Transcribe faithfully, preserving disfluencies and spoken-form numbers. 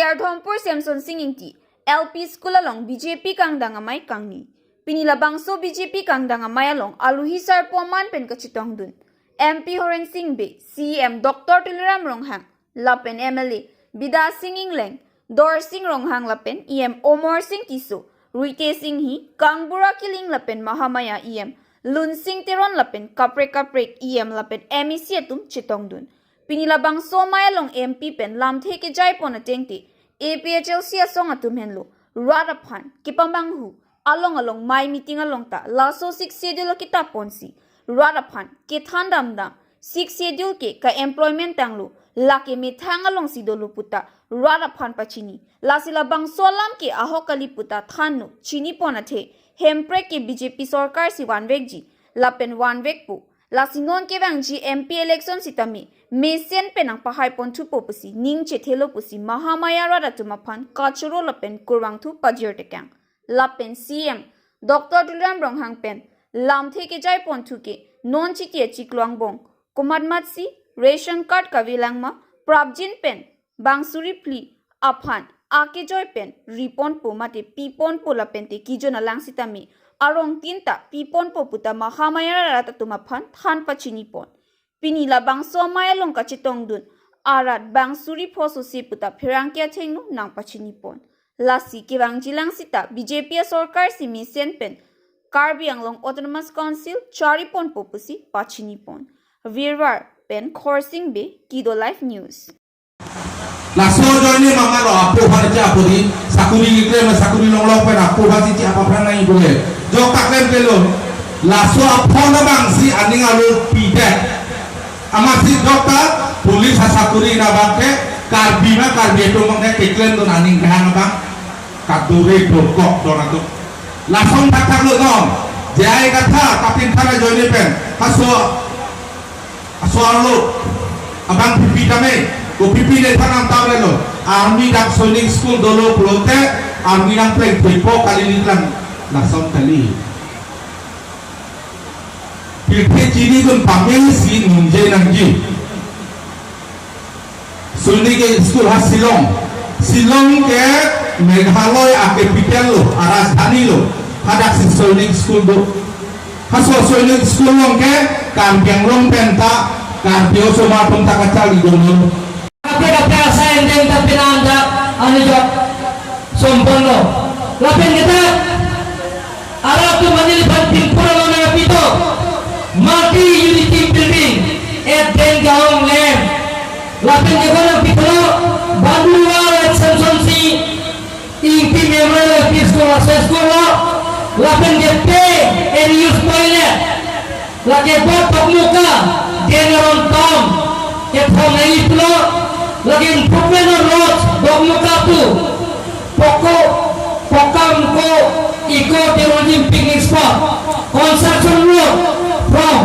Kardhompur Semson Sing Ingti L P School along B J P kangdang amei kangni. Pini labangso B J P kangdang amei along aluhi sarpo aman pen kachetongdun M P Horen Sing Bey, C E M Doctor Tuliram Ronghang, lapen M L A Bidya Sing Engleng, Dorsing Ronghang lapen E M Omor Sing Tisso, Ritesh Enghi, Kangbura Killing lapen Mahamaya E M Lunsing Teron lapen kaprek kaprek E M lapen M A C atum chetongdun. Pini labangso amei along M P pen lamthe kejai pon atengte A P H L C asong atum henlo rat aphan kepamanghu along along amei meeting along ta laso Sixth Schedule akitap ponsi rat aphan kethan damdam, Sixth Schedule ke ka employment tanglo, lake methang alongsi dolo puta rat aphan pachini. Lasi labangso alam ke ahok kali puta thanno chini pon athe Hemprek ke B J P sorkar si vanvekji lapen vanvekpo. Lasi non kevangji M P election sitame mesen pen nangpahai ponthupo pusi ning chethelo pusi Mahamaya rat atum aphan kachoro lapen kurvangthu pajirtekang. Lapen C E M Doctor Tuliram Ronghang pen lamthe kejai ponthu ke non Chiti achiklo angbong komatmatsi ration card kavelang ma prapjin pen bang suri phli aphan akejoi pen riponpo mate piponpo lapente kijon alang sitame arongtin ta piponpo puta Mahamaya rat atum aphan than pachini pon. Pini labangso amei along kachetongdun arat bang suri pho sose puta pherangke athengno nangpachini pon. Lasi kevangji lang sita B J P asorkar si mesen pen Karbi Anglong Autonomous Council chari ponpo pusi pachini pon. Virwar pen Khorsing Bey, Kido Live News. Laso ajoine mama lo apo aphan che apo di, sakuri keklem sakuri longlok pen apo aphan si che apo aphan nang ibu he. Jok ta klem kelo. Laso aphone abang si aning alo pidet. Amatsi jok ta police asakuri na abang ke Karbi ma Karbi atum abang ke keklem dun aning kehang abang. Kadure dokok don atum. Lason thakthak lo don. J I Kathar, Kapil Thar ajoine pen. Haso Aso arlo abang pipi tame, ko pipi le thanam tame lo. Army dak Sainik School dolo pulote, army nangpleng thepo kali ni klang lason kali. Pirthe chinidun pame si ningje nangji. Sainik School ha Shillong. Shillong ke Meghalaya a capital lo, a rajdhani lo. Hadak si Sainik School do. Haso Sainik School along ke Karbi Anglong pen ta Karbi osomar atum ta kacharli dolo. Kaprek kaprek asai endeng ta pinanda anijok somponlo. Lapen kita arat atum anil pan pimpur along nangpito multi unity building at Denggaon land. Lapen kita nangpito Banduwar at Samson Sing Ingti Memorial L P School, High School lo, lapen ke pay and use toilet, lake bot Dokmoka, Denaron town, kethom nangji pulo, lake improvement of roads, Dokmoka to, Poko, Pokamko, Eco Tourism Picnic Spot, construction road from